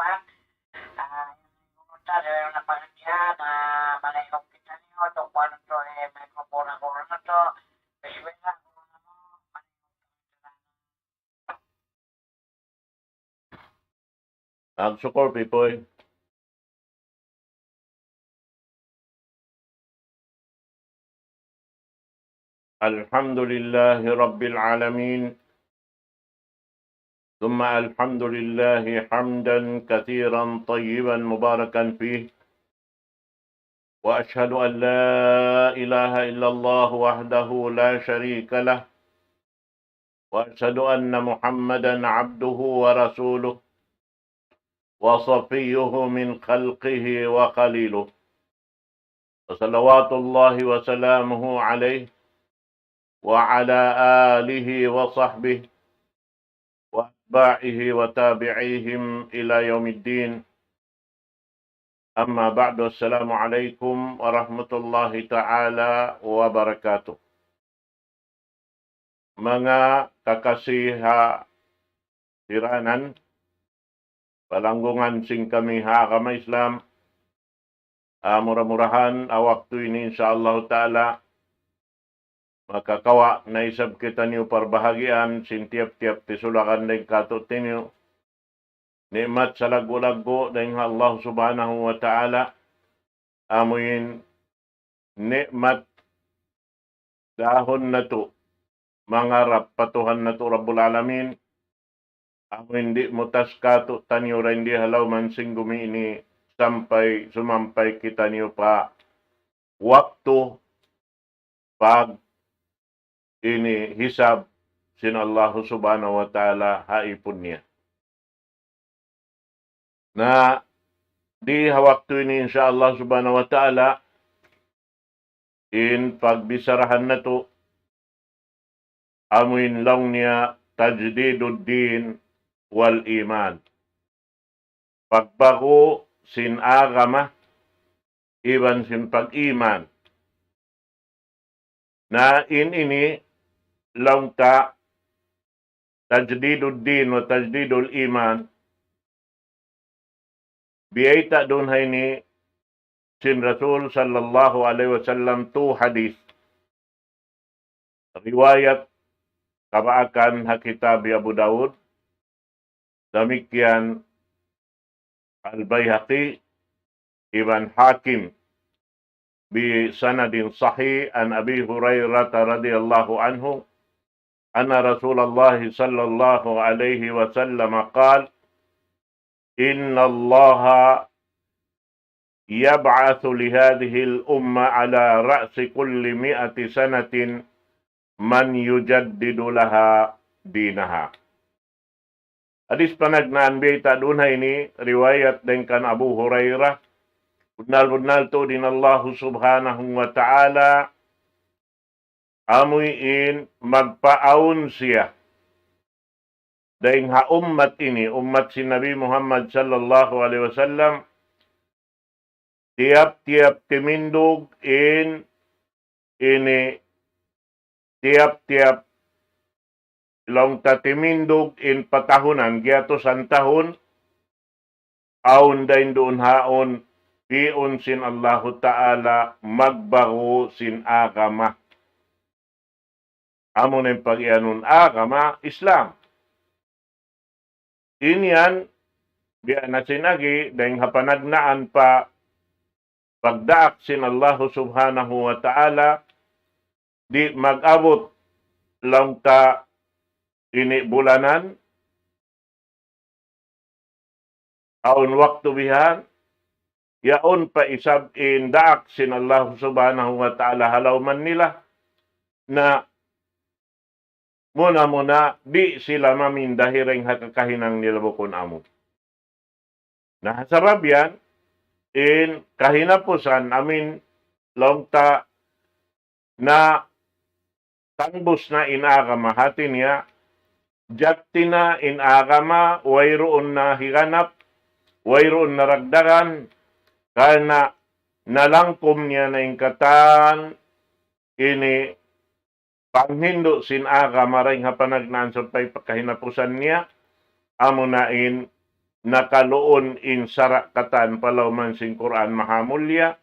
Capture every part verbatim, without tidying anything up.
Ah, in guru ta, di' na pangadjian, ah, manayok kitaniyu, tukuan natu' in microphone guru natu'. Bismillah, guru natu'. Ang sukul, Pipoy. الحمد لله رب العالمين. ثم الحمد لله حمدا كثيرا طيبا مباركا فيه. وأشهد أن لا إله إلا الله وحده لا شريك له. وأشهد أن محمدا عبده ورسوله وصفيه من خلقه وخليله. وصلوات الله وسلامه عليه وعلى آله وصحبه وأتباعه وتابعيهم إلى يوم الدين. أما بعد، السلام عليكم ورحمة الله تعالى وبركاته. Manga kakasi ha tiranan, palanggungan sin kami ha agama Islam, ah, mura-murahan, ah, waktu ini, insya Allah Ta'ala, makakawa' na isab kitaniyu parbahagian sin tiyap-tiyap tisulakan dayn kātu'niyu. Ni'mat salaggu'-laggu' dayn ha Allah Subhanahu wa Ta'ala, amuin ni'mat dahun natu', mangarap pa Tuhan natu' Rabbul Alamin, amuin di' mutas kātu'niyu dayn di ha lawm sin gumi ini sampay sumampay kitaniyu pa waktu pag ini hisab sin Allah Subhanahu wa Ta'ala ha ipun niya. Na di ha waktu ini, insya Allah Subhanahu wa Ta'ala, in pagbisarahan natu', amuin laung niya تجديد الدين والإيمان. Pagbagu sin agama iban sin pag-iman. Na in ini laung ta تجديد الدين وتجديد الإيمان. Biyayta' duun ha ini sin Rasul sallallahu alayhi wasallam tu hadith. Riwayat kabaakan ha kitab Abu Dawud, damikkiyan Al-Bayhaqi iban Hakim بسند صحيح عن أبي هريرة رضي الله عنه أن رسول الله صلى الله عليه وسلم قال: إن الله يبعث لهذه الأمة على رأس كل مائة سنة من يجدد لها دينها. Hadith panagnaan biyayta' duun ha ini, riwayat dayn kan Abu Hurairah, bunnal-bunnal tuud in Allah Subhanahu wa Ta'ala, amuin magpaawn siya dayn ha ummat ini, ummat sin Nabi Muhammad sallallahu alayhi wasallam, tiyap-tiyap timindug in ini, tiyap-tiyap laung ta timindug in patahunan, giyatusan tahun, awn dayn duun haun, pi'un sin Allahu Ta'ala magbagu sin agama. Amu na in pag-iyanun agama Islam. In yan, biya' na sin agi, dayn ha panagnaan pa pagdaak sin Allahu Subhanahu wa Ta'ala, di' mag-abut laung ta ini bulanan, awn waktu bihan, yaun pa isab in daak sin Allah Subhanahu wa Ta'ala ha lawm nila, na muna-muna di' sila maminda dayn ha kakahinang nila bukun amu. Na sabab yan, in kahinapusan amin laung ta na tangbus na in agama, hati niya, jatti na in agama, wayruun na higanap, wayruun na dagdagan, karna' nalangkum niya na in katan ini panghindu' sin agama dayn ha panagnaan sampay pa kahinapusan niya, amu na in nakaluun in sara' katan pa lawm sin Qur'an Mahamulliya,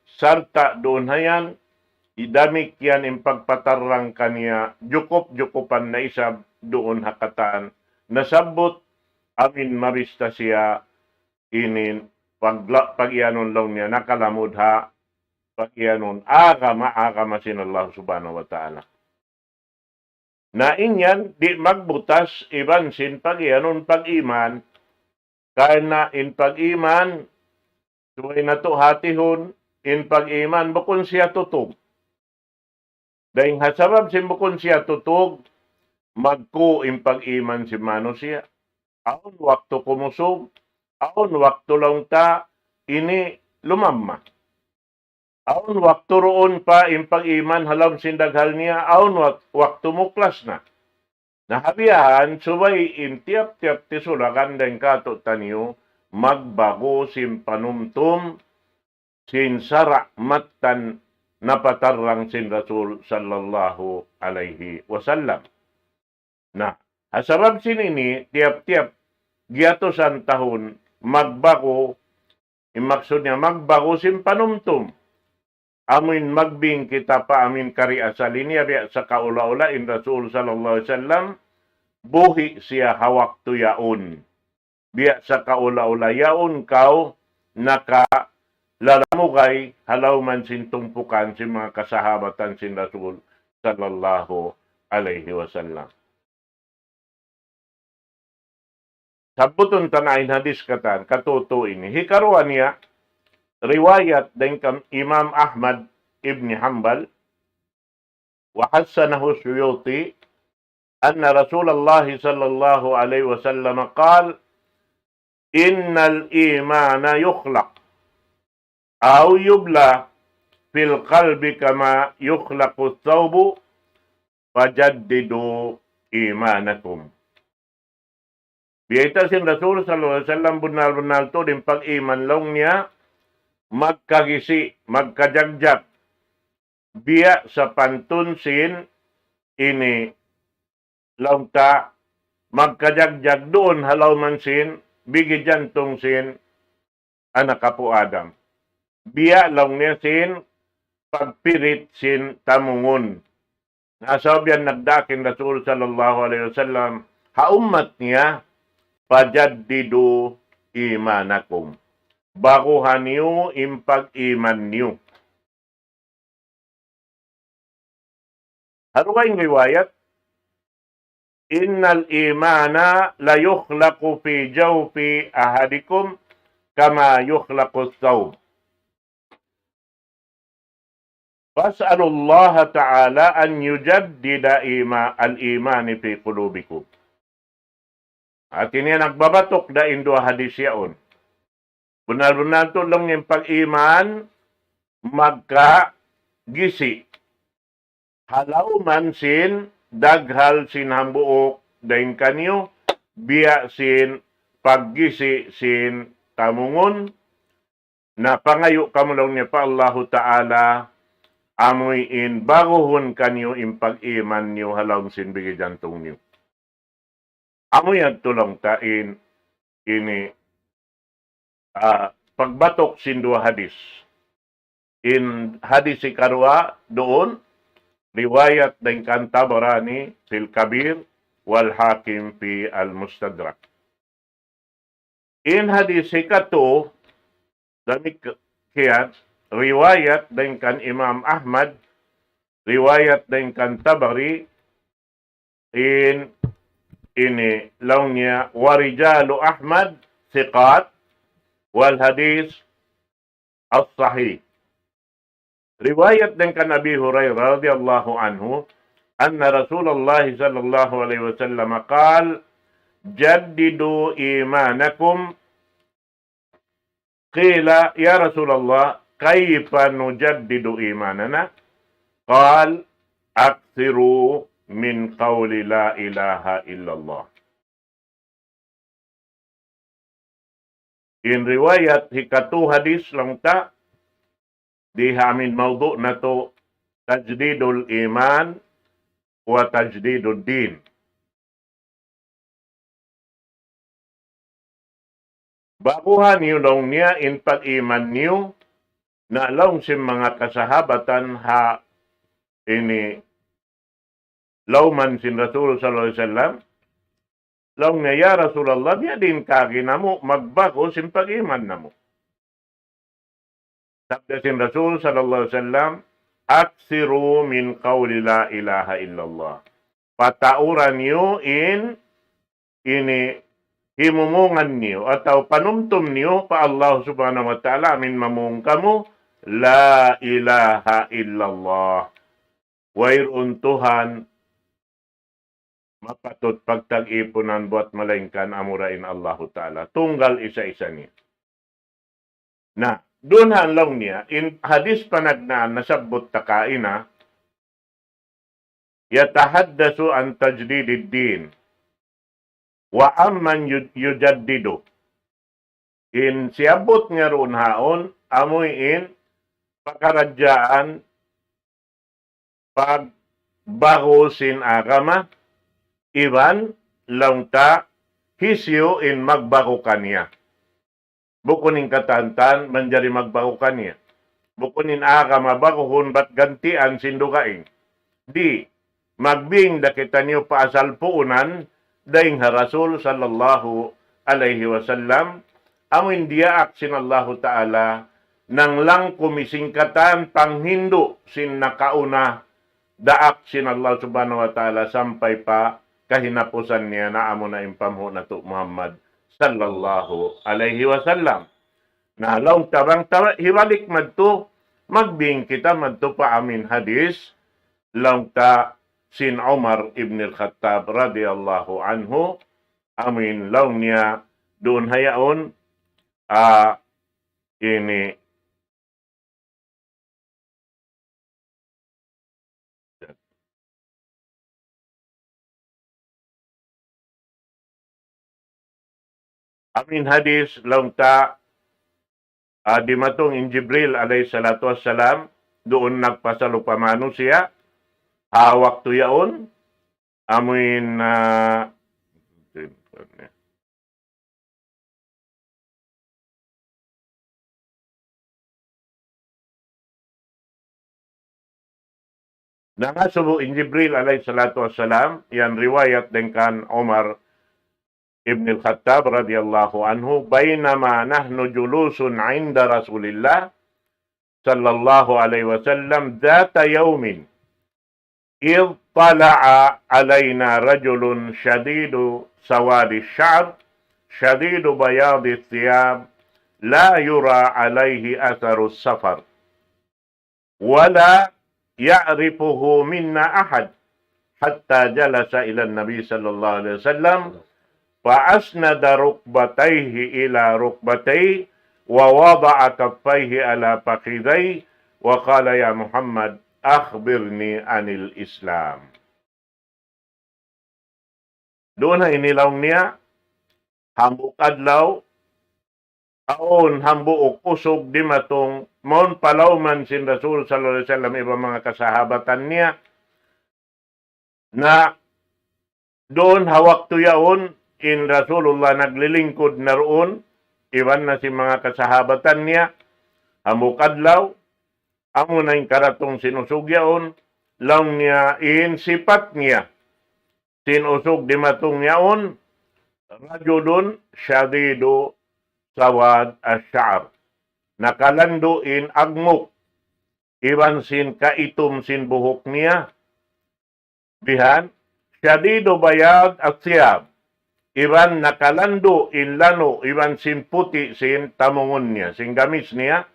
sarta' duun ha yan, damikkiyan in pagpatarrang kaniya, jukup-jukupan na isab duun ha katan nasabbut, amin mabista siya ini pagla-, pag-iyanun laung niya nakalamud ha pag-iyanun agama, agama sin Allah Subhanahu wa Ta'ala. Na in yan, di' magbutas iban sin pag-iyanun pag-iman. Karna' in pag-iman, subay natu' hatihun, in pag-iman bukun siya tutug. Dayn ha sabab sin bukun siya tutug, magkuu in pag-iman sin manusiya'. Awn waktu kumusug, awn waktu laung ta ini lumamma. Awn waktu duun pa in pag-iman ha lawm sin daghal niya, awn wak-, waktu muklas na. Na ha biya' ha yan, subay in tiyap-tiyap tisulakan dayn kātu'niyu, magbagu sin panumtum, sin sara' mattan napatarrang sin Rasul sallallahu alayhi wasallam. Na, ha sabab sin ini, tiyap-tiyap giyatusan tahun magbagu, in maksud niya magbagu sin panumtum. Amuin magbing kita pa amuin kari asal ini, ya biya' sa kaula-ula in Rasul sallallahu alayhi wasallam, buhi' siya ha waktu yaun. Biya' sa kaula-ula yaun kaw nakalalamugay ha lawm sin tumpukan sin manga kasahabatan sin Rasul sallallahu alayhi wasallam. Sabbutun ta na in hadis katan, katutu ini. Hikaruwa niya, riwayat dayn kan Imam Ahmad ibn Hanbal, وحسنه السيوطي أن رسول الله صلى الله عليه وسلم قال: إن الإيمان يخلق أو يبلى في القلب كما يخلق الثوب فجددوا إيمانكم. Biyayta' sin Rasul sallallahu alayhi wasallam, bunnal-bunnal tuud in pag-iman laung niya, magkagisi', magkajagjag. Biya' sapantun sin ini laung ta, magkajagjag duun ha lawm sin bigi jantung sin anak apu' Adam. Biya' laung niya sin pagpirit sin tamungun. Na sabab yan nagdaak in Rasul sallallahu alayhi wasallam ha ummat niya, فجددوا إيمانكم. Baguha niyu in pag-iman niyu. Ha dugaing riwayat, إن الإيمان ليخلق في جوف أحدكم كما يخلق الثوب. فاسألوا الله تعالى أن يجدد إيما-، الإيمان في قلوبكم. Hati niya nagbabatuk da in duwa hadis yaun. Bunnal-bunnal tuud laung in pag-iman magkagisi'. Ha lawm sin daghal sin hambuuk dayn kaniyu, biya' sin paggisi' sin tamungun, na pangayu' kamu laung niya pa Allahu Ta'ala, amuin baguhun kaniyu in pag-iman niyu ha lawm sin bigi jantung niyu. Amu yadtu laung ta in ini, ah, pagbatuk sin duwa hadis. In hadis hikaruwa duun, riwayat dayn kan Tabarani fil Kabir wal Hakim fi al-Mustadrak. In hadis hikatu, damikkiyan, riwayat dayn kan Imam Ahmad, riwayat dayn kan Tabari, in ini laung niya, ورجال أحمد ثقات والحديث الصحيح. Riwayat dayn kan Abi Hurairah radiyallahu anhu, أن رسول الله صلى الله عليه وسلم قال: جددوا إيمانكم. قيل: يا رسول الله، كيف نجدد إيماننا؟ قال: أكثروا من قول لا إله إلا الله. In riwayat hikatu hadis laung ta, di ha amin mawdu' natu', تجديد الإيمان وتجديد الدين. Baguha niyu laung niya in pag-iman niyu. Na laung sin manga kasahabatan ha ini lawman sin Rasul sallallahu alayhi wasallam, laung niya, "Ya Rasulullah, biya' diin kaagi namu' magbagu sin pag-iman namu'?" Sabda sin Rasul sallallahu alayhi wasallam, "أكثروا من قول لا إله إلا الله." Patauran niyu in ini himumungan niyu atawa panumtum niyu pa Allah Subhanahu wa Ta'ala amin mamung kamu, "La ilaha illallah." Wayruun Tuhan mapatut pagtag-ipunan buwat malaingkan amura in Allahu Ta'ala. Tunggal isa-isa niya. Na, duun ha laung niya, in hadis panagnaan nasabbut ta kaina, يتحدث عن تجديد الدين وعمن يج-، يجدده. In siyabbut niya duun haun, amuin pakaradjaan pagbagu sin agama, iban laung ta hisiyu in magbagu kaniya. Bukun in katan-katan manjari magbagu kaniya. Bukun in agama baguhun bat gantian sin dugaing. Di', magbing da kitaniyu pa asal puunan, dayn ha Rasul sallallahu alayhi wasallam, amuin diyaak sin Allahu Ta'ala, nanglang kumisingkatan panghindu' sin nakauna, daak sin Allah Subhanahu wa Ta'ala sampay pa kahinapusan niya na amuna in panghu' natu' Muhammad sallallahu alayhi wasallam. Na laung ta bang ta hibalik madtu, magbing kita madtu pa amin hadis, laung ta sin Umar ibn al-Khattab radiyallahu anhu, amin laung niya duun ha yaun, ah, ini Amin hadis, laung ta, ah, dimatung in Jibril alayhi salatu wassalam, duun nagpasalu pa manusiya', ha waktu yaun, amuin, ah, nangasubu in Jibril alayhi salatu wassalam, yan riwayat dayn kan Umar ibn al-Khattab radiyallahu anhu, بينما نحن جلوس عند رسول الله صلى الله عليه وسلم ذات يوم إذ طلع علينا رجل شديد سواد الشعر شديد بياض الثياب لا يرى عليه أثر السفر ولا يعرفه منا أحد حتى جلس إلى النبي صلى الله عليه وسلم فأسند ركبتيه إلى ركبتيه ووضع كفيه على فخذيه وقال: يا محمد، أخبرني عن الإسلام. Duun ha ini laung niya, hambuuk adlaw, awn hambuuk usug dimatung, mawn pa lawman sin Rasul sallallahu alayhi wasallam iban manga kasahabatan niya, na duun ha waktu yaun, in Rasulullah naglilingkud na duun, iban na sin manga kasahabatan niya, hambuuk adlaw, amuna in karatung sin usug yaun, laung niya in sipat niya, sin usug dimatung yaun, رجل شديد سواد الشعر. Nakalandu' in agmuk, iban sin kaitum sin buhuk niya, bihan, شديد بياض الثياب. Iban nakalandu' in lanu', iban sin puti' sin tamungun niya, sin gamis niya.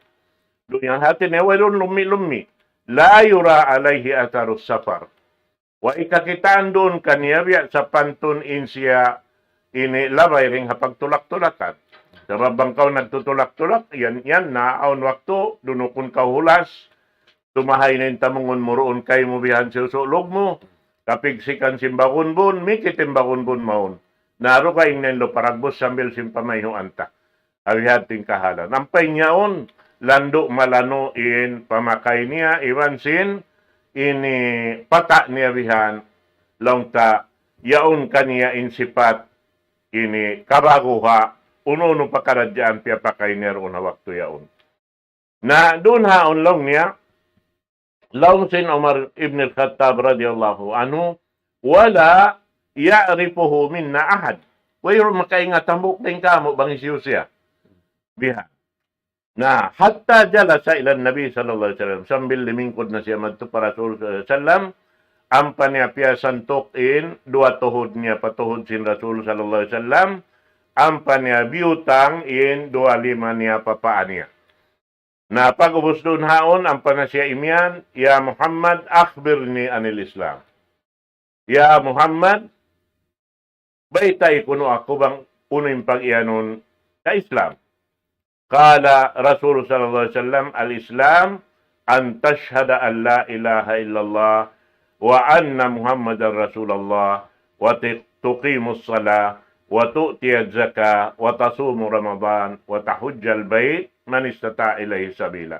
Duun yan hati niya, wayruun lummi'-lummi'. لا يرى عليه أثر السفر. Way kakitaan duun kaniya biya' sapantun in siya ini labay dayn ha pagtulak-tulakan. Sabab bang kaw nagtutulak-tulak, yan, yan na, awn waktu, dunukun kaw hulas, tumahay na in tamungun mu duun kaymu bihan sin usulug mu, kapigsikan sin bagunbun, mikit in bagunbun mawn. Na dugaing na in luparagbus sambil sin pamayhuan ta. Awi hāti in kahalan. Ampa in yaun, landu' malanu' in pamakay niya, iban sin ini pata' niya bihan, laung ta, yaun kaniya in sipat ini kabaguha, unu-unu pakaradjaan piyapakay niya duun ha waktu yaun. Na duun haun laung niya, laung sin Umar ibn al-Khattab radiyallahu anhu, ولا يعرفه منا أحد. Wayruun makaingat hambuuk dayn kāmu' bang hisiyu siya. Biha. Na, حتى جلس إلى النبي صلى الله عليه وسلم. Sambil limingkud na siya madtu pa Rasul sallallahu alayhi wasallam, ampa niya piyasantuk in duwa tuhud niya pa tuhud sin Rasul sallallahu alayhi wasallam, ampa niya biyutang in duwa lima niya pa paa niya. Na pag'ubus duun haun, ampa na siya imiyan, يا محمد أخبرني عن الإسلام. Ya Muhammad, baytai kunu' aku bang unu in pag-iyanun ka Islam. قال رسول صلى الله عليه وسلم: الإسلام أن تشهد أن لا إله إلا الله وأن محمدا رسول الله وتقيم الصلاة وتؤتي الزكاة وتصوم رمضان وتحج البيت من استطاع إليه سبيلا.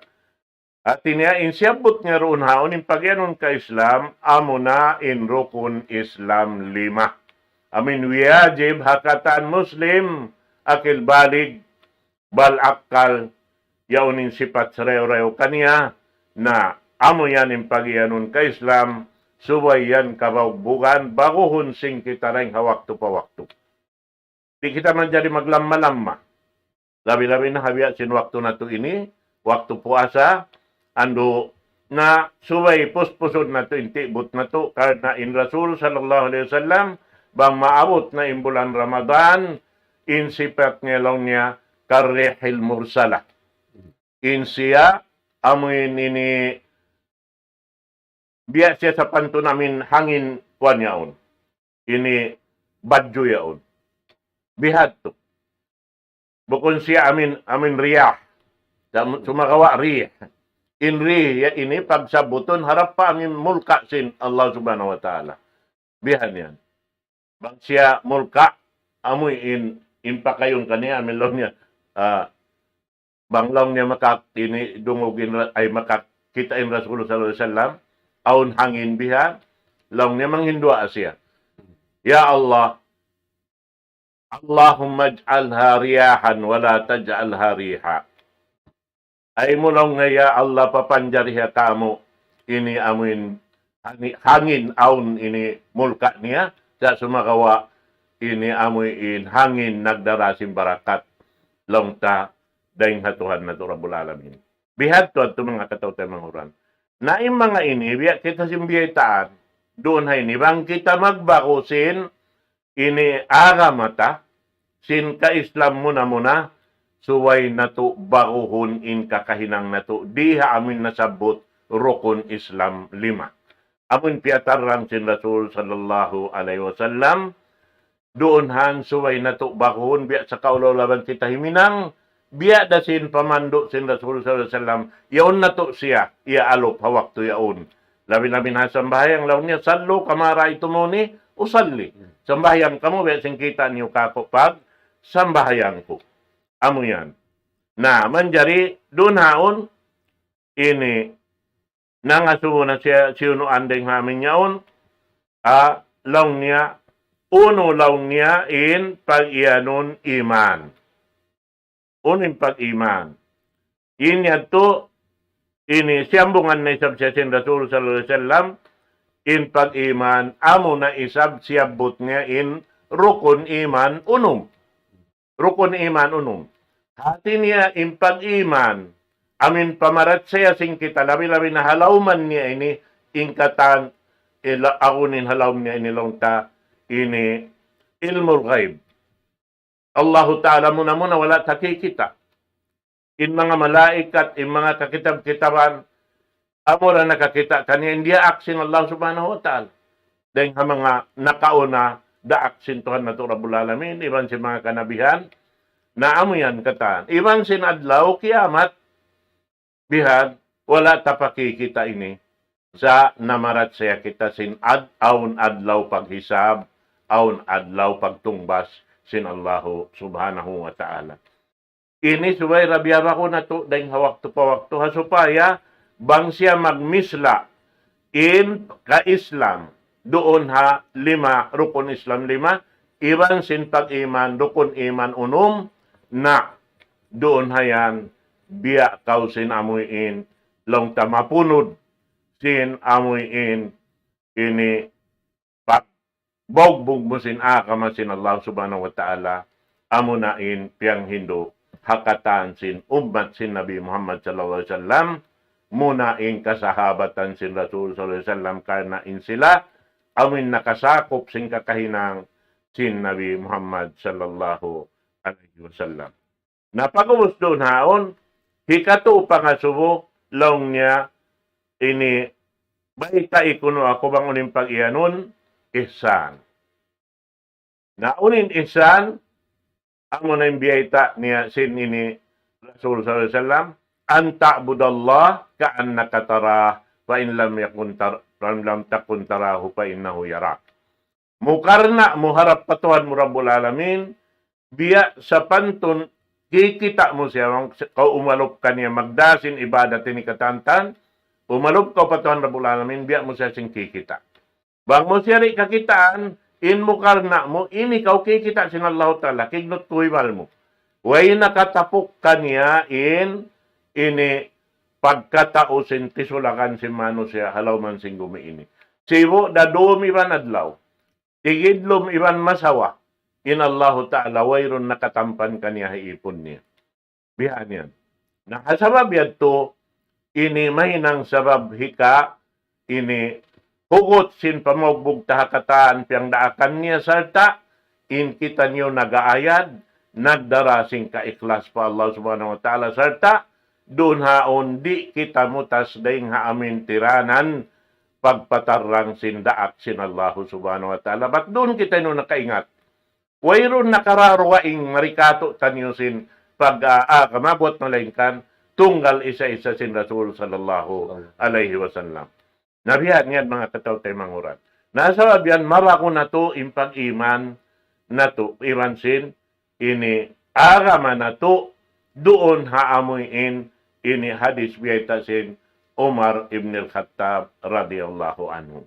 Hati niya, in siyabbut niya duun haun in pag-iyanun ka Islam, amuna in rukun Islam lima. Amu in wajib ha katan Muslim, akil balig, bal akkal, yaun in sipat sarayaw-rayaw kaniya, na amu yan in pag-iyanun ka Islam, subay yan kabugbugan, baguhun sin kita dayn ha waktu pa waktu. Di' kita manjari maglamma-lamma. Labi-labi na ha biya' sin waktu natu' ini, waktu puasa, andu' na subay puspusun natu' in ti'but natu', karna' in Rasul sallallahu alayhi wasallam, bang maabut na in bulan Ramadan, in sipat niya laung niya, كالريح المرسلة. In siya, amu in ini, biya' siya sapantun amu in hangin kuwan yaun. Ini badju yaun. Bihadtu. Bukun siya amu in, amu in riyah. Sa-, sumagawa' rih. In rih ya ini pagsabbutun harap pa amu in mulka' sin Allah Subhanahu wa Ta'ala. Bihan yan. Bang siya mulka', amu in, in pakayun kaniya, amu in laung niya, ah, bang laung niya maka-, ini dungug in ra-, ay makakita' in Rasulullah sallallahu alayhi wasallam, awn hangin biha, laung niya manghinduwaa siya. Ya Allah, اللهم اجعلها رياحا ولا تجعلها ريحا. Ay mu laung niya, ya Allah, papanjariha kāmu' ini amu in hangi-, hangin awn ini mulka' niya, sa' sumagawa' ini amu in hangin nagdara sin barakat laung ta dayn ha Tuhan natu' Rabbul Alamin. Bihadtu adtu manga kataw-taymanghuran. Na in manga ini, biya' kita sin biyaytaan, duun ha ini, bang kita magbaku sin ini agama ta, sin ka-Islam muna-muna, subay natu' baguhun in kakahinang natu', di ha amu in nasabbut rukun Islam lima. Amu in piyatarrang sin Rasul sallallahu alayhi wasallam, duun han subay natu' baguhun, biya' sa kaulaw laban kita himinang, biya' da sin pamandu' sin Rasul sallallahu alayhi wasallam, yaun natu' siya, iyaalup ha waktu yaun. Labi-labi na sambahayang laung niya, صلوا كما رأيتموني أصلي. Sambahayang kamu, biya' sin kita' niyu kāku' pag sambahayang ku. Amu yan. Na, manjari, duun haun, ini, nangasubu na siya, siyunuan dayn ha amin yaun, ah, laung niya, unu laung niya in pag-iyanun iman. Unu in pag-iman. In yadtu, ini siyambungan na isab siya sin Rasul sallallahu alayhi wasallam, in pag-iman, amu na isab siyabbut niya in rukun iman unum. Rukun iman unum. Hati niya in pag-iman, amu in pamarachaya sin kita labi-labi na ha lawman niya ini, in katan, ila-, awn in ha lawm niya ini laung ta, ini ilmul ghaib. Allahu Ta'ala muna-muna wala' ta kikita'. In manga malaikat, in manga kakitab-kitaban, amura nakakita' kaniya in diyaak sin Allah Subhanahu wa Ta'ala. Dayn ha manga nakauna, daak sin Tuhan natu' Rabbul Alamin, iban sin manga kanabihan, na amu yan katan. Iban sin adlaw kiyamat, bihan, wala' ta pa kikita' ini. Sa' namarachaya kita sin ad-, awn adlaw paghisab, awn adlaw pagtungbas sin Allahu Subhanahu wa Ta'ala. Ini subay ra biyabaku natu' dayn ha waktu pa waktu ha supaya bang siya magmisla in ka-Islam duun ha lima, rukun Islam lima, iban sin pag-iman, rukun iman unum, na duun hayan biya' kaw sin amuin laung ta mapunud sin amuin ini pagbugbug mu sin agama sin Allah Subhanahu wa Ta'ala, amuna in piyanghindu' ha katan sin ummat sin Nabi Muhammad sallallahu alayhi wasallam, muna in kasahabatan sin Rasul sallallahu alayhi wasallam, karna' in sila amuin nakasakup sin kakahinang sin Nabi Muhammad sallallahu alayhi wasallam. Na pag'ubus duun haun, hikatu pangasubu laung niya ini baytai kunu' aku bang unu in pag-iyanun ihsan. Na unu in ihsan, amuna in biyayta' niya sin ini Rasul sallallahu alayhi wasallam, أن تعبد الله كأنك تراه فإن لم يكن تر-، فإن لم تكن تراه فإنه يراك. Mukarna' mu harap pa Tuhan mu Rabbul Alamin, biya' sapantun kikita' mu siya, bang kaw umalup kaniya magdā sin ibadat ini katantan, umalup kaw pa Tuhan Rabbul Alamin, biya' mu siya sin kikita'. Bang mu siya di' kakitaan, in mukarna' mu, ini kaw kikita' sin Allahu Ta'ala, kignut kuwimal mu. Way nakatapuk kaniya in, ini pagkatau sin tisulakan sin manusiya' ha lawm sin gumi ini. Sibu' da dum iban adlaw, tigidlum iban masawa, in Allahu Ta'ala wayruun nakatampan kaniya ha ipun niya. Bihan yan. Na ha sabab yadtu, ini mahinang sabab hika, ini hugut sin pamaugbug ta ha katan piyangdaakan niya sarta' in kitaniyu nag-aayad, nagdara sin kaikhlas pa Allah Subhanahu wa Ta'ala sarta' duun haun di' kita mutas dayn ha amuin tiranan pagpatarrang sin daak sin Allah Subhanahu wa Ta'ala. Bat duun kitaniyu nakaingat. Wayruun nakararuwa in mari kātu'niyu sin pag-, ah, ah, kamabuat malaingkan tunggal isa-isa sin Rasul sallallahu alayhi wasallam. Na bihan yan manga kataw-taymanghuran. Na sabab yan mabaku natu' in pag-iman natu', iman sin ini agama natu' duun ha amuin ini hadis biyayta' sin Umar ibn al-Khattab radiyallahu anhu.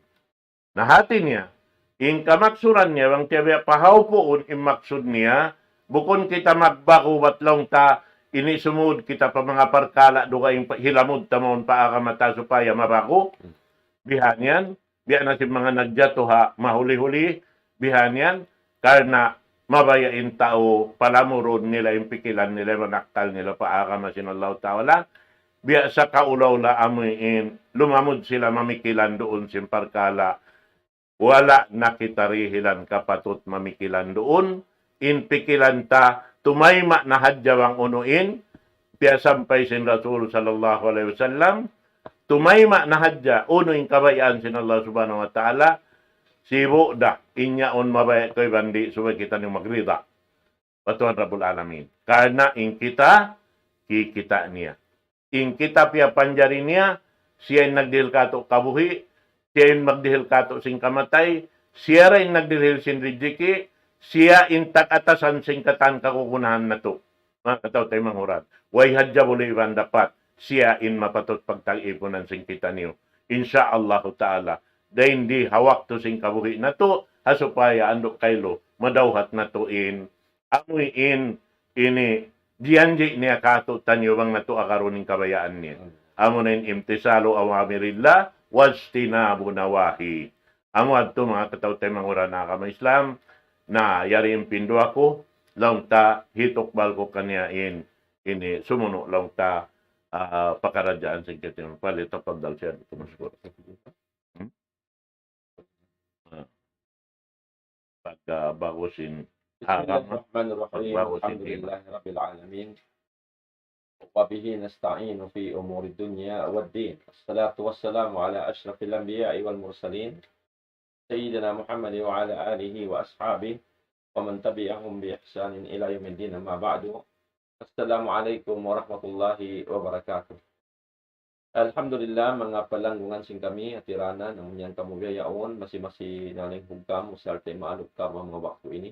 Na hāti niya, in kamaksuran niya, bang tiya' biya' pahaupuun in maksud niya, bukun kita magbaku bat laung ta, ini sumud kita pa manga parkala' dugaing pa, hilamud ta mawn pa agama ta supaya mabaku. Bihan yan, biya' na sin manga nagjatu ha mahuli-huli, bihan yan, karna' mabaya' in tau palamurun nila in pikilan nila, in akal nila pa agama sin Allahu Ta'ala, biya' sa kaulaw-ulaw amuin, lumamud sila mamikilan duun sin parkala', wala' na kita dihilan kapatut mamikilan duun, in pikilan ta, tumayma' na hadja bang unu in, piyasampay sin Rasul sallallahu alayhi wasallam, tumayma' na hadja unu in kabayaan sin Allah Subhanahu wa Ta'ala, sibu' da, in yaun mabaya' kaw iban di', subay kitaniyu magrida pa Tuhan Rabbul Alamin. Karna' in kita, kikita' niya. In kita piyapanjari niya, siya in nagdihil kātu' kabuhi', siya in magdihil kātu' sin kamatay, siya ra in nagdihil sin rijiki', siya in tag-atasan sin katan kagunahan natu'. Manga kataw-taymanghuran. Way hadja buli' iban dapat, siya in mapatut pagtag-ipunan sin kitaniyu. Insya Allahu Ta'ala. Dayn di ha waktu sin kabuhi' natu', ha supaya andu' kaylu, madawhat natu' in amuin ini, jiyanji' niya kātu'niyu bang natu' agarun in kabayaan niya. Amuna in امتثال أوامر الله واجتناب نواهيه. Amu yadtu manga kataw-taymanghuran ha agama Islam, na yari in pinduwa ku, laung ta hitukbal ku kaniya in, ini sumunu' laung ta, ah, pakaradjaan sin kitaniyu. فليتفضل سيادته مشكورا. Hmm? Ah. Pagbagus in agama, pagbagus in iman. بسم الله الرحمن الرحيم. الحمد لله رب العالمين. وبه نستعين في أمور الدنيا والدين. الصلاة والسلام على أشرف الأنبياء والمرسلين. سيدنا محمد وعلى آله وأصحابه ومن تبعهم بإحسان إلى يوم الدين. أما بعد. السلام عليكم ورحمة الله وبركاته. Alhamdulillah, manga palanggungan sin kami, hatiranan, amu yan kamu biya' yaun, masi-masi nalinghug kamu, sarta' maaluk kamu ha manga waktu ini.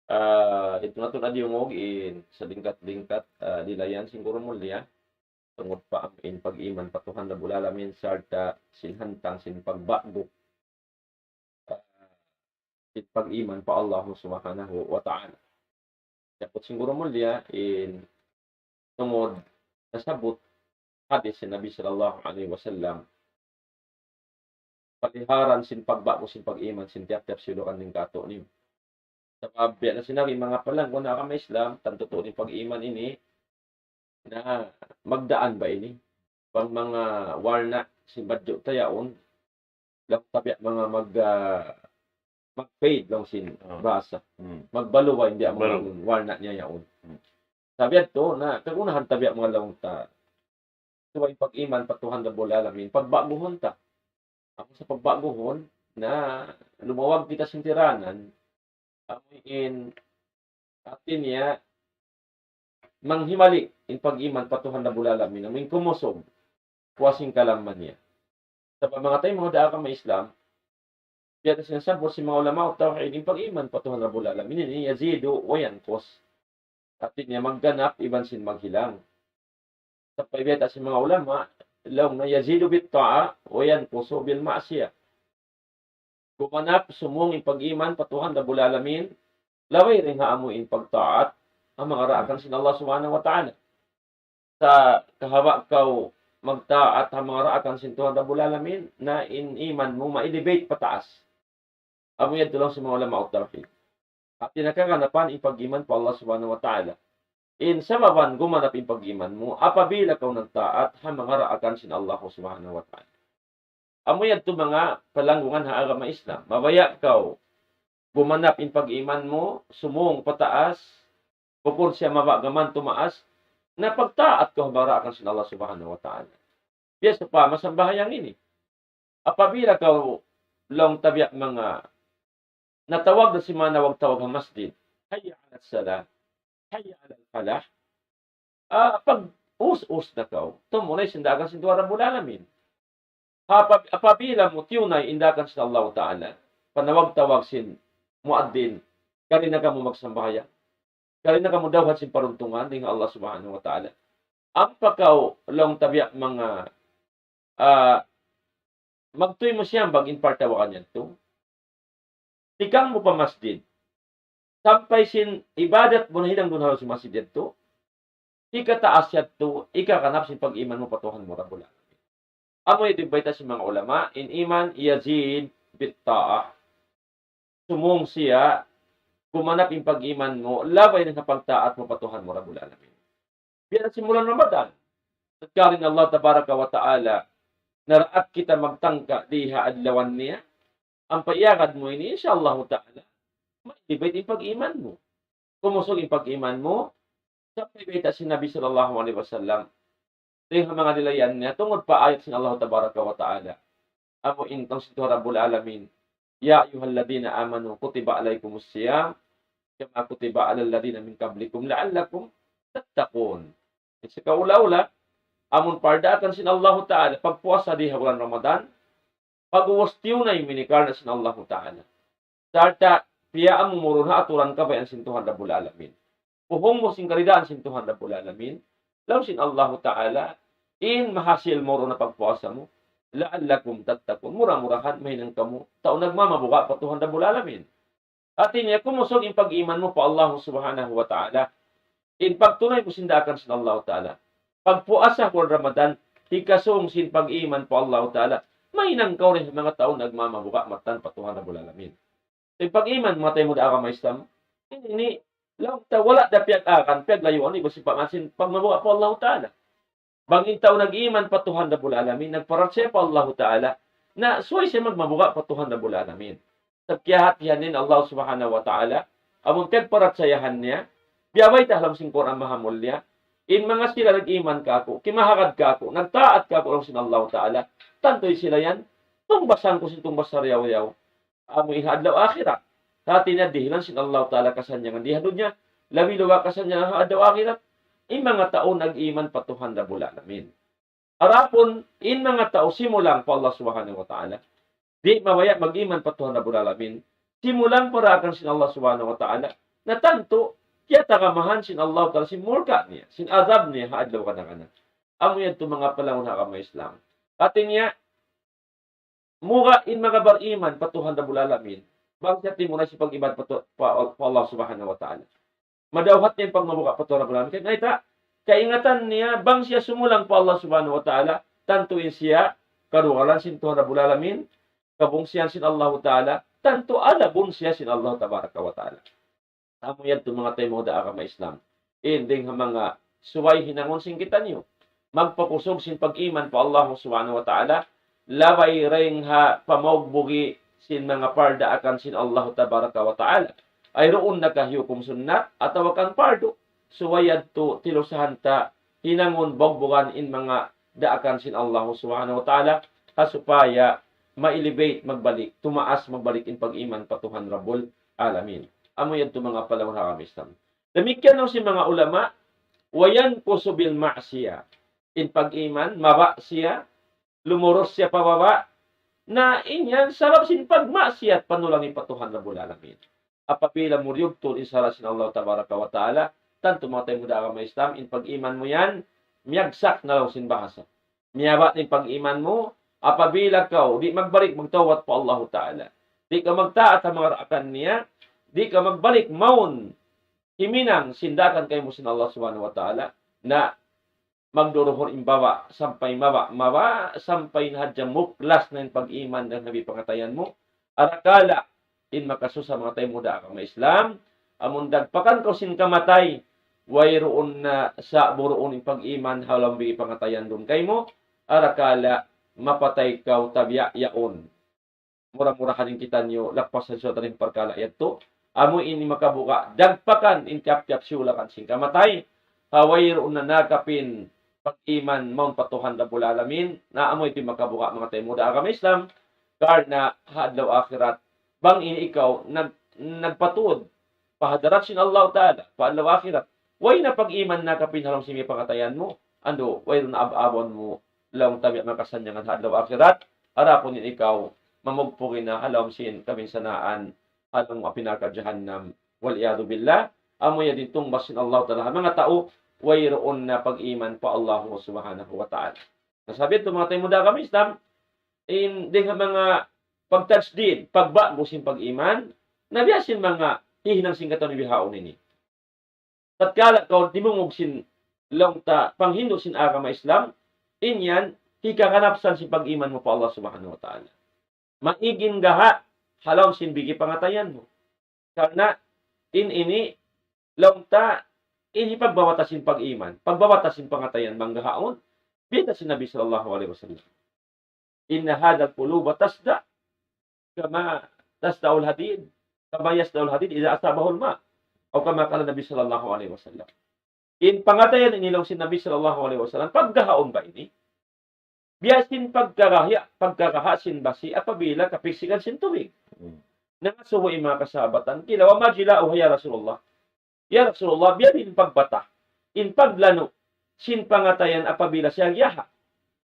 Ah, itu na tuud na diyungug in salingkat-lingkat, ah, dilayan sin guru mulia. Tungud pa amu in pag-iman pa Tuhan Rabbul Alamin, sarta' sin hantang sin pagba'gu, ah, sin pag-iman pa Allah Subhanahu wa Ta'ala. Dapat sin guru mulia in tungud nasabbut hadith sin Nabi sallallahu alayhi wasallam. Paliharan sin pagbaku sin pag-iman sin tiyap-tiyap silukan dayn kātu'niyu. Sabab biya' na sin agi manga palanggungan ha agama Islam, tantu tuud in pag-iman ini na magdaan ba ini. Bang manga warna' sin badju' ta yaun, laung ta biya' manga mag, ah, mag-fade laung sin bahasa. Magbaluway, biya' manga warna' niya yaun. Sabab yadtu, na kagunahan ta biya' manga laung ta. Subay pag-iman pa Tuhan Rabbul Alamin, pagbaguhun ta. Amu sa pagbaguhun, na lumawag kita sin tiranan, amu in hati niya, manghimali in pag-iman pa Tuhan Rabbul Alamin, amu in kumusug, puas in kalam niya. Sabab manga taymanghud ha agama Islam, biya' na sin sabbut sin manga ulama tawhid, in pag-iman pa Tuhan Rabbul Alamin ini yazidu wa yanqus. Hati niya magganap iban sin maghilang. Sampay biya' ta sin manga ulama, laung na yazidu bit ta'a wa yanqusu bil ma'siyah. Gumanap sumung in pag-iman pa Tuhan Rabbul Alamin, labay dayn ha amu in pagtaat, ha manga daakan sin Allah Subhanahu wa Ta'ala. Sa' kahawa kaw magtaat ha manga daakan sin Tuhan Rabbul Alamin, na in iman mu ma-elevate pataas. Amu yadtu laung sin manga ulama tawhid. Hati niya kaganapan in pag-iman pa Allah Subhanahu wa Ta'ala. In sababan gumanap in pag-iman mu, apabila kaw nagtaat ha manga daakan sin Allah Subhanahu wa Ta'ala. Amu yadtu manga palanggungan ha agama Islam. Mabaya' kaw gumanap in pag-iman mu, sumung pataas, bukun siya mababa' gām tumaas, na pagtaat kaw ha manga daakan sin Allah Subhanahu wa Ta'ala. Biya' sa pa masambahayang ini. Apabila kaw laung ta biya' manga natawag da sin manawag-tawag ha masjid, "Hayya alas salah, hayya alal falah." Ah, pag-us-us na kaw, tumunay sin daakan sin Tuhan Rabbul Alamin. Apa-, apabila mu tiyunay in daakan sin Allahu Ta'ala, panawag-tawag sin muaddin, kari na kamu magsambahayang, kari na kamu dawhat sin paruntungan dayn ha Allah Subhanahu wa Ta'ala. Ampa kaw laung ta biya' manga, ah, magtuy mu siyambag in partawagan yadtu. Tikang mu pa masjid. Sampay sin ibadat mu nahinang duun ha lawm sin masjid yadtu. Hikataas yadtu, hikaganap sin pag-iman mu pa Tuhan mu Rabbul Alamin. Amu yadtu in bayta' sin manga ulama, in iman yazid bit ta'ah. Sumung siya, gumanap in pag-iman mu, labay dayn ha pagtaat mu pa Tuhan mu Rabbul Alamin. Biya' na sin bulan Ramadan. Nagkari in Allah Tabaraka wa Ta'ala, naraak kita magtangka di ha adlawan niya, ampa iyagad mu ini, insya Allah Ta'ala, ma-elevate in pag-iman mu. Kumusug in pag-iman mu, sampay bayta' sin Nabi sallallahu alayhi wasallam, dayn ha manga lilayan niya, tungud pa ayat sin Allah Tabaraka wa Ta'ala. Amu in tungud sin Tuhan Rabbul Alamin, "Ya ayyuhalladhina amanu kutiba alaykumus siyam, kama kutiba alal ladhina min qablikum la'allakum tattaqun." Sa' kaula-ula, amun pardaakan sin Allahu Ta'ala, pagpuasa di ha bulan Ramadan, pag'ubus tiyunay mu ini karna' sin Allahu Ta'ala. Sarta' piyaamu mu duun ha aturan kabayaan sin Tuhan Rabbul Alamin. Puhung mu sin karidaan sin Tuhan Rabbul Alamin. Laung sin Allahu Ta'ala, in mahasil mu duun na pagpuasa mu, "La'allakum tattaqun." Mura-murahan, mahinang kamu tau nagmamabuga' pa Tuhan Rabbul Alamin. Hati niya, kumusug in pag-iman mu pa Allah Subhanahu wa Ta'ala. In pagtunay mu sin daakan sin Allah Ta'ala. Pagpuasa bulan Ramadan, hikasung sin pag-iman pa Allah Ta'ala. Mahinang kaw dayn ha manga tau nagmamabuga' mattan pa Tuhan Rabbul Alamin. In pag-iman, manga taymanghud ha agama Islam, ini, laung ta wala' da piyag-agan, piyaglayuan, iban sin pag-, sin pagmabuga' pa Allah Ta'ala. Bang in tau nag-iman pa Tuhan Rabbul Alamin, nagparachaya pa Allahu Ta'ala, na subay siya magmabuga' pa Tuhan Rabbul Alamin. Sabab kiyahatihan niya in Allah Subhanahu wa Ta'ala, amun piyagparachayahan niya, biya' bayta' ha lawm sin Qur'an Mahamulliya, in manga sila nag-iman kāku', kimahagad kāku', nagtaat kāku' laung sin Allahu Ta'ala, tantu sila yan, tungbasan ku sin tungbas sarayaw-yaw. Amu in ha adlaw akhirat. Hati niya dihilan sin Allah Ta'ala kasannyangan di ha dunya, labi-labi kasannyangan ha adlaw akhirat, in manga tau nag-iman pa Tuhan Rabbul Alamin. Adapun in manga tau simulang pa Allah Subhanahu wa Ta'ala, di' mabaya' mag-iman pa Tuhan Rabbul Alamin, simulang pa daakan sin Allah Subhanahu wa Ta'ala, na tantu, kiyatagamahan sin Allah Ta'ala sin murka niya, sin azab niya ha adlaw kana-kana. Amu yadtu manga palanggungan ha agama Islam. Hati niya, mura in manga bar-iman pa Tuhan Rabbul Alamin, bang siya timunay sin pag-ibadat pa, pa, pa Allah Subhanahu wa Ta'ala. Madawhat niya in pagmabuga' pa Tuhan Rabbul Alamin. Kaya mayta', kaingatan niya, bang siya sumulang pa Allah Subhanahu wa Ta'ala, tantu in siya kadugalan sin Tuhan Rabbul Alamin, kabungsihan sin Allahu Ta'ala, tantu adabun siya sin Allah Tabaraka wa Ta'ala. Amu yadtu manga taymanghud ha agama Islam. In dayng ha manga subay hinangun sin kitaniyu. Magpakusug sin pag-iman pa Allah Subhanahu wa Ta'ala, labay dayng ha pamugbugi sin manga pardaakan sin Allah Tabaraka wa Ta'ala. Ay duun na ka hiyukum sunnat atawa kan pardu. Subay yadtu tilusahan ta hinangun bugbugan in manga daakan sin Allah Subhanahu wa Ta'ala, ha supaya ma-elevate magbalik, tumaas magbalik in pag-iman pa Tuhan Rabbul Alamin. Amu yadtu manga palangga' ha agama Islam. Damikkiyan laung sin manga ulama, وينقص بالمعصية. In pag-iman, mababa' siya, lumurus siya pababa', na in yan sabab sin pagmaksiyat panulangi pa Tuhan Rabbul Alamin. Apabila muriyugtul in sara' sin Allah Tabaraka wa Ta'ala, tantu manga taymanghud ha agama Islam, in pag-iman mu yan, miyagsak na laung sin bahasa. Miyababa' in pag-iman mu, apabila kaw di' magbalik magtawbat pa Allahu Ta'ala. Di' kaw magtaat ha manga daakan niya, di' kaw magbalik mawn himinang sin daakan kaymu sin Allah Subhanahu wa Ta'ala, na magduruhur in baba', sampay mababa', mababa', sampay na hadja muklas na in pag-iman dayn ha pangatayan mu. Arakala' in makasusa manga taymanghud ha agama Islam, amun dagpakan kaw sin kamatay, wayruun na sa' buruun in pag-iman ha lawm bigi pangatayan duun kaymu, arakala' mapatay kaw tabiya' yaun. Mura-murahan in kitaniyu, lappasan siya dayn ha parkala' yadtu. Amu ini makabuga', dagpakan in tiyap-tiyap siyulakan sin kamatay. Ha wayruun na nakapin pag-iman mawn pa Tuhan Rabbul Alamin. Na amu ini makabuga' manga taymanghud ha agama Islam. Karna' ha adlaw akhirat, bang in ikaw nag-, nagpatuud pa hadarat sin Allah Ta'ala, pa adlaw akhirat, way na pag-iman nakapin ha lawm sin pangatayan mu, andu', wayruun na ab-abun mu, laung tabi' makasannyangan ha adlaw akhirat, adapun in ikaw, mamugpugi na ha lawm sin kabinsanaan, ha lawm api narka' jahannam, والعياذ بالله, amu yan in tungbas sin Allah Ta'ala, ha manga tau, wayruun na pag-iman pa Allah Subhanahu wa Ta'ala. Na sabab yadtu manga taymanghud ha agama Islam, in dayng ha manga pagtajdid, pagba'gu sin pag-iman, na biya' sin manga hihinang sin katān bihaun ini. Tatkala kaw timungug sin laung ta panghindu' sin agama Islam, in yan, hikaganapsan sin pag-iman mu pa Allah Subhanahu wa Ta'ala. Maig in gaha' ha lawm sin bigi pangatayan mu. Karna' in ini, laung ta, ini pagbawata sin pag-iman, pagbawata sin pangatayan bang gahaun, biya' sin Nabi sallallahu alayhi wasallam. إن هذه القلوب تصدأ كما تصدأ الحديد، كما يصدأ الحديد إذا أصابه الماء. أو كما قال النبي صلى الله عليه وسلم. In pangatayan ini laung sin Nabi sallallahu alayhi wasallam, paggahaun ba ini? Biya' sin pagkagaha', pagkagaha' sin basi' apabila kapiksikan sin tubig. Hmm. Nangasubu in manga kasahabatan, قيل وما جلاؤها يا رسول الله؟ Ya Rasulullah, biya' diin in pagbata, in paglanu' sin pangatayan apabila siya giyaha'.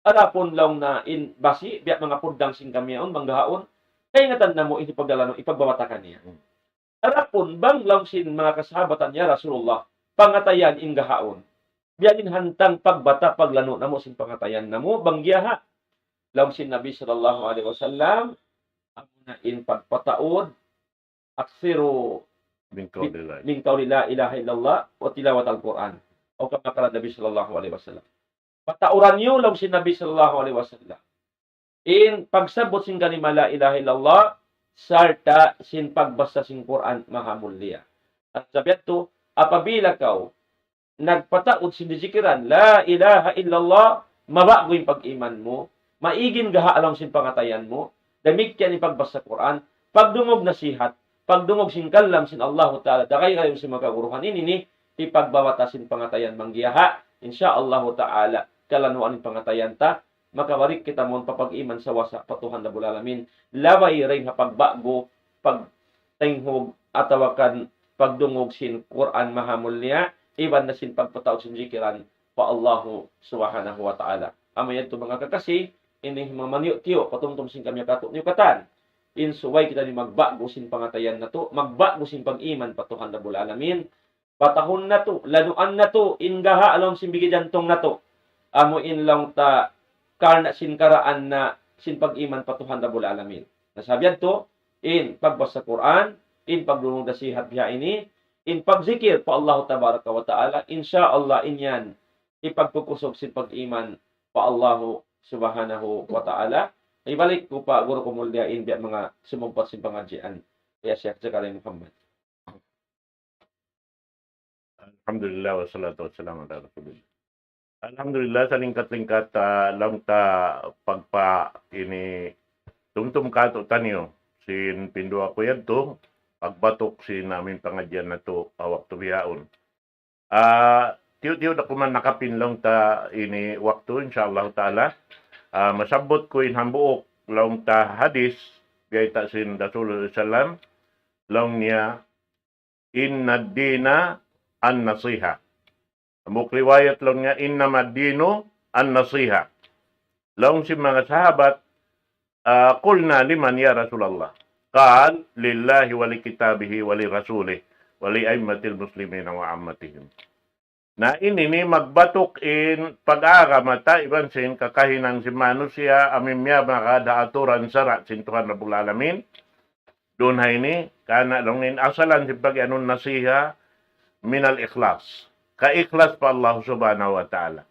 Adapun laung na in basi', biya' manga puddang sin kami yaun, bang gahaun, kaingatan namu' in paglalanu', in pagbawata kaniya. Hmm. Adapun bang laung sin manga kasahabatan, ya Rasulullah, pangatayan in gahaun. Biya' diin hantang pagbata, paglanu' namu' sin pangatayan namu', bang giyaha'. Laung sin Nabi sallallahu alayhi wasallam, amuna in pagpataud, أكثروا من قول لا من قول لا إله إلا الله وتلاوة القرآن. أو كما قال النبي صلى الله عليه وسلم. Patauran niyu laung sin Nabi sallallahu alayhi wasallam in pagsabbut sin kalima la ilaha illallah sarta' sin pagbasa sin Qur'an maha mulia. Sabab yadtu, apabila kaw nagpataud sin jikiran, لا إله إلا الله, maba'gu in pag-iman mu, maig in gaha' ha lawm sin pangatayan mu, damikkiyan in pagbasa Qur'an, pagdungug nasihat, pagdungug sin kalam sin Allahu Ta'ala, dayn ha kakaguruhan ini, ini, hipagbawata sin pangatayan bang giyaha', insya Allahu Ta'ala, kalanuan in pangatayan ta, makabalik kita mawn pa pag-iman sawasa pa Tuhan Rabbul Alamin, labay dayn ha pagba'gu, pagtinghug, atawa kan pagdungug sin Qur'an maha mulia, iban na sin pagpataud sin jikiran pa Allahu Subhanahu wa Ta'ala. Amu yadtu manga kakasi, ini manga maniyu'-tiyu', patumtum sin kami katu' niyu katan. In subay kita ini magba'gu sin pangatayan natu', magba'gu sin pag-iman pa Tuhan Rabbul Alamin, batahun natu', lanuan natu', in gaha' ha lawm sin bigi jantung natu'. Amu in laung ta karna' sin karaan na sin pag-iman pa Tuhan Rabbul Alamin. Na sabab yadtu, in pagbasa Qur'an, in pagdungug nasihat biya' ini, in pagzikir pa Allah Tabaraka wa Ta'ala, insya Allah in yan hipagkukusug sin pag-iman pa Allah Subhanahu wa Ta'ala. Ibalik ku pa guru ku mulya in biya' manga sumugpat sin pangadjian. Ya Sheikh Zakaria Muhammad. Alhamdulillah, wassalatu wassalamu ala rasulillah. Alhamdulillah, salingkat-lingkat, ah, laung ta pagpa ini tumtum katu' taniyu sin pinduwa ku yadtu, pagbatuk sin amin pangadjian natu', ah, waktu bihaun. Ah, tiyu'-tiyu' da kuman nakapin laung ta ini waktu, insya Allah ta'ala. Ah, masabbut ku in hambuuk laung ta hadis, biyayta' sin Rasulullah sallam, laung niya, "Inna dina an-nasiha." Hambuuk riwayat laung niya, "Innama dinu an-nasiha." Laung sin manga sahabat, ah, "Qulna liman ya Rasulallah?" Qal, "Lillahi wa li kitabihi wa li rasulih wa li aimmatil muslimina wa ammatihim." Na ini ini magbatuk in pag-agama ta iban sin kakahinang sin manusiya' amin miyamagad ha aturan sara' sin Tuhan Rabbul Alamin. Duun ha ini, karna' laung in asalan sin pag-iyanun nasiha minal ikhlas. Kaikhlas pa Allah Subhanahu wa Ta'ala.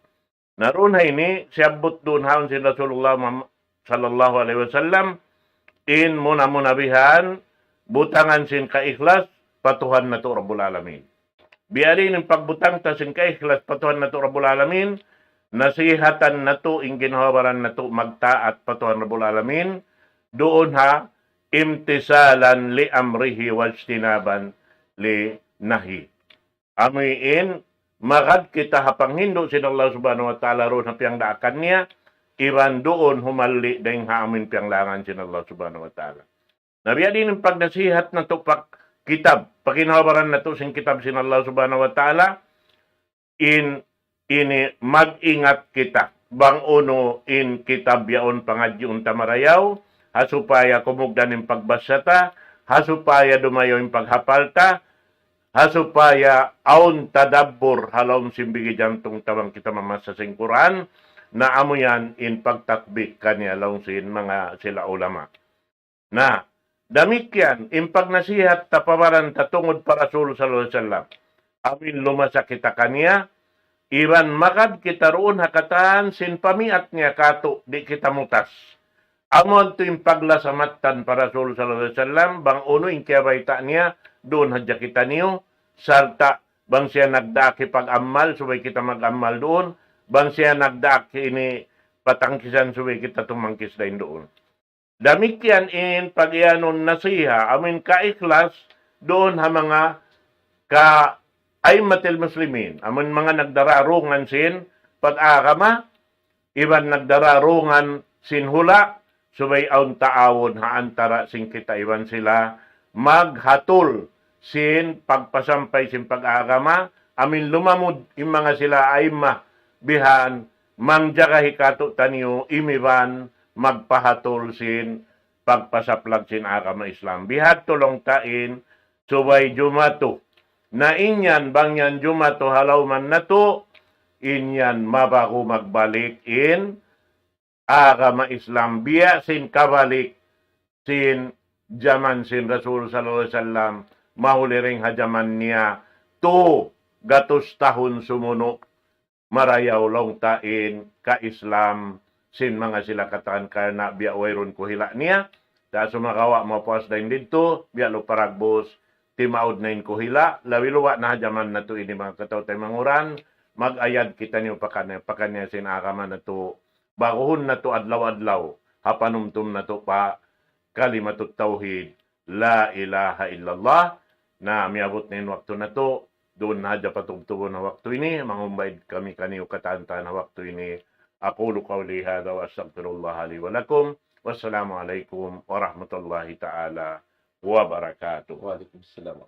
Na duun ha ini, siyabbut duun haun sin Rasulullah Muhammad sallallahu alaihi wasallam, in muna-muna bihan, butangan sin kaikhlas pa Tuhan natu' Rabbul Alamin. Biya' diin in pagbutang ta sin kaikhlas pa Tuhan natu' Rabbul Alamin, nasihatan natu' in ginhawa-baran natu' magtaat pa Tuhan Rabbul Alamin, duun ha imtisalan li amrihi wajtinaban li nahi. Amu in magad kita ha panghindu' sin Allah Subhanahu wa Ta'ala duun ha piyangdaakan niya, iban duun humalli' dayn ha amu in piyanglangan sin Allah Subhanahu wa Ta'ala. Na biya' diin in pagnasihat natu' pa kitab, pa ginhawa-baran natu' sin kitab sin Allah Subhanahu wa Ta'ala, in ini mag-ingat kita. Bang unu in kitab yaun pangadjiun ta marayaw, ha supaya kumugdan in pagbasa ta, ha supaya dumayaw in paghapal ta, ha supaya awn tadabbur ha lawm sin bigi jantung ta bang kita mamasa sin Qur'an, na amu yan in pagtatbik kaniya laung sin manga sila ulama. Na, damikkiyan, in pagnasihat ta pa baran ta tungud pa Rasul sallallahu alayhi wasallam. Amin lumasa kita kaniya, iban magad kita duun ha katan sin pamiat niya katu', di' kita mutas. Amu yadtu in paglasa mattan pa Rasul sallallahu alayhi wasallam, bang unu in kiyabayta' niya, duun hadja kitaniyu, sarta' bang siya nagdaak hipag-amal, subay kita mag-amal duun, bang siya nagdaak ini patangkisan, subay kita tumangkis dayn duun. Damikkiyan in pag-iyanun nasiha, amin kaikhlas, duun ha manga ka aimmatil muslimin, amin manga nagdararungan sin pag-agama, iban nagdararungan sin hula', subay awn taawun ha antara sin kita iban sila, maghatul sin pagpasampay sin pag-agama, amin lumamud in manga sila aimma, bihan, mangjagahi katu' taniyu imiban magpahatul sin pagpasaplag sin agama Islam. Bihadtu laung ta in subay jumatu. Na in yan, bang yan jumatu ha lawman natu', in yan mabagu magbalik in agama Islam. Biya' sin kabalik sin jaman sin Rasul sallallahu alayhi wasallam, mahuli dayn ha jaman niya, tu gatus tahun sumunu'. Marayaw laung ta in ka-Islam sin manga sila katan karna' biya' wayruun kuhila' niya. Sa' sumagawa' mapuas dayn didtu, biya' lupa dagbus, timaud na in kuhila', labi luba' na ha jaman natu' ini manga kataw-taymanghuran, mag-ayad kitaniyu pakaniya, pakaniya sin agama natu', baguhun natu' adlaw-adlaw, ha panumtum natu' pa kalimatut tawhid, la ilaha illallah. Na miyabut na in waktu natu', duun na hadja patubtubun ha waktu ini, mangumbaid kami kaniyu katan-katan ha waktu ini. أقول قولي هذا وأستغفر الله لي ولكم. والسلام عليكم ورحمة الله تعالى وبركاته. Wa alaykum salam.